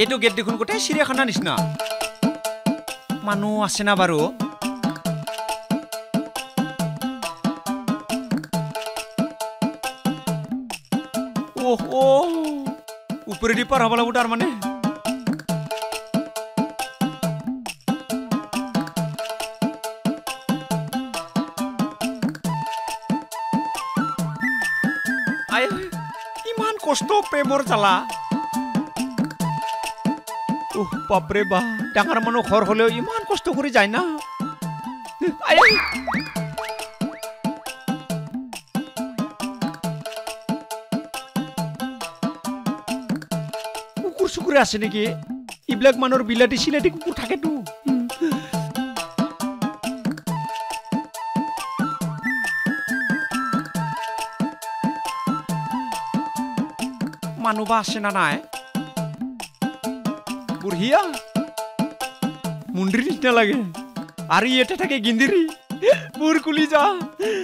এইটো গেট দেখোন গোটেই চিৰিয়াখানাৰ নিচিনা। মানুহ আছে না বাৰু? অহ অ', ওপৰেদি পাৰ হ'ব লাগিব তাৰমানে। আই, ইমান কষ্ট প্ৰেমৰ জ্বালা। উহ বাপৰে বা, ডাঙৰ মানুহ ঘৰ হ'লেও ইমান কষ্ট কৰি যায় না। আই, কুকুৰ চুকুৰে আছে নেকি? এইবিলাক মানুহৰ বিলাতী চিলাতী কুকুৰ থাকেতো। মানুহ বা আছে না নাই? বঢ়িয়া মন্দিৰ নিচিনা লাগে। আৰু ইয়াতে থাকে গিন্দিৰি। মোৰ কলিজা,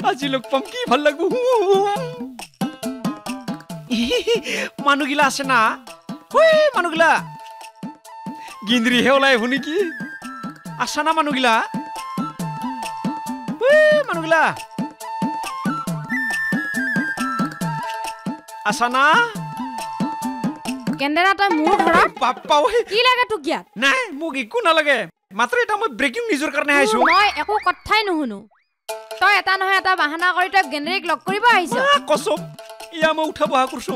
আজি লগ পাম, কি ভাল লাগব। মানুহগিলা আছে না? ঐ মানুহগিলা, গিন্দিৰিহে ওলাই আহিব নেকি? আছা না মানুহগিলা? ঐ মানুহগিলা আছা না? কেন্দেৰা, তই মোৰ ঘৰত? বাপ্পা ঐ, কি লাগে তোক ইয়াত? নাই, মোক একো নালাগে, মাত্ৰ এটা মই ব্ৰেকিং নিউজৰ কাৰণে আহিছো। মই একো কথাই নুশুনো। তই এটা নহয় এটা বাহানা কৰি তই গেন্দেৰিক লগ কৰিব আহিছ। কচম, ইয়া মই উঠা বহা কৰছো,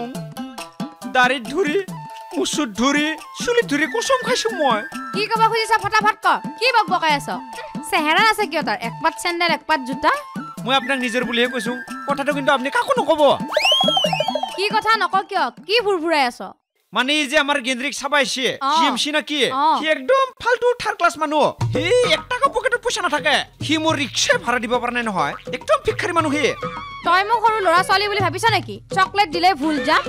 দাড়িত ধৰি, মুচুত ধৰি, চুলিত ধৰি কচম খাইছো মই। কি ক'ব খুজিছ ফটাফট ক। কি বক বকাই আছ? চেহেৰা আছে কিয় তাৰ? একপাত চেণ্ডেল, একপাত জোতা। মই আপোনাক নিজৰ বুলিহে কৈছো, কথাটো কিন্তু আপুনি কাকো নক'ব। কি কথা নক কিয়? কি ভুৰভুৰাই আছ? মানে এই যে আমাৰ গেন্দ্ৰিক চাব আহিছে, জি এম চি না কি, সি একদম ফাল্টু থাৰ্ড ক্লাছ মানুহ। সি এক টকা পকেটত পইচা নাথাকে। সি মোৰ ৰিক্সা ভাড়া দিব পৰা নাই নহয়, একদম ভিক্ষাৰী মানুহ সি। তই মোক সৰু ল'ৰা ছোৱালী বুলি ভাবিছ নেকি? চকলেট দিলে ভুল যাম,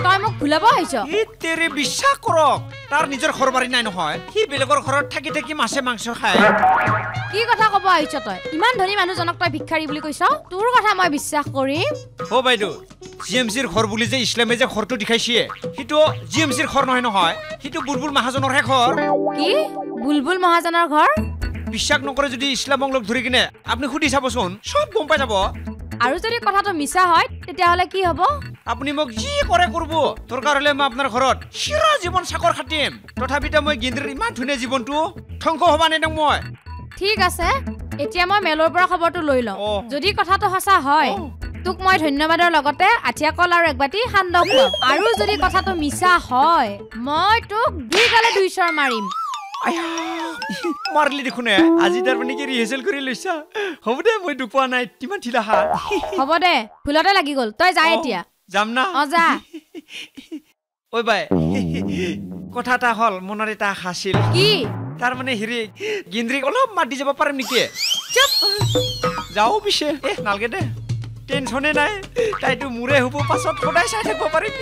তই মোক ভুলাব আহিছ? ই তেৰে, বিশ্বাস কৰক, তাৰ নিজৰ ঘৰ বাৰী নাই নহয়, সি বেলেগৰ ঘৰত থাকি থাকি মাছে মাংস খায়। কি কথা ক'ব আহিছ তই? ইমান ধনী মানুহজনক তই ভিক্ষাৰী বুলি কৈছ? তোৰ কথা মই বিশ্বাস কৰিম? অ' বাইদেউ, জি এম চিৰ ঘৰ বুলি যে ইছলামে যে ঘৰটো দেখাইছে, সেইটো জি এম চিৰ ঘৰ নহয় নহয়, সেইটো বুলবুল মহাজনৰহে ঘৰ। কি বুলবুল মহাজনৰ ঘৰ? বিশ্বাস নকৰে যদি ইছলামক লগ ধৰি কিনে আপুনি সুধি চাবচোন, চব গম পাই যাব। আৰু যদি কথাটো মিছা হয় তেতিয়াহ'লে কি হ'ব? আপুনি মোক যি কৰে কৰিব, দৰকাৰ হ'লে মই আপোনাৰ ঘৰত চিৰ জীৱন চাকৰ খাটিম, তথাপিতো মই গিন্দ্ৰীৰ ইমান ধুনীয়া জীৱনটো ধ্বংস হ'ব নিদিওঁ মই। ঠিক আছে, এতিয়া মই মেলৰ পৰা খবৰটো লৈ লওঁ। যদি কথাটো সঁচা হয় তোক মই ধন্যবাদৰ লগতে আঠিয়া কল আৰু একবাতি সান্দহ খুৱাম। আৰু যদি কথাটো মিছা হয় মই তোক দুই গালে দুই চৰ মাৰিম। মাৰলি দেখোন, আজি তাৰমানে কি ৰিহাৰ্চেল কৰি লৈছা? হ'ব দে, মই দুখ পোৱা নাই, কিমান ঢিলা হাত। হ'ব দে, ভুলতে লাগি গ'ল, তই যা এতিয়া। যাম না? অ যা। ঐ বাই, কথা এটা হ'ল, মনত এটা আশা আছিল। কি? তাৰমানে হেৰি, গিন্দ্ৰিক অলপ মাতি যাব পাৰিম নেকি? চুপ। যাওঁ পিছে। এ নালগে দে, টেনচনে নাই, তাইতো মোৰে হ'ব, পাছত সদায় চাই থাকিব পাৰিম।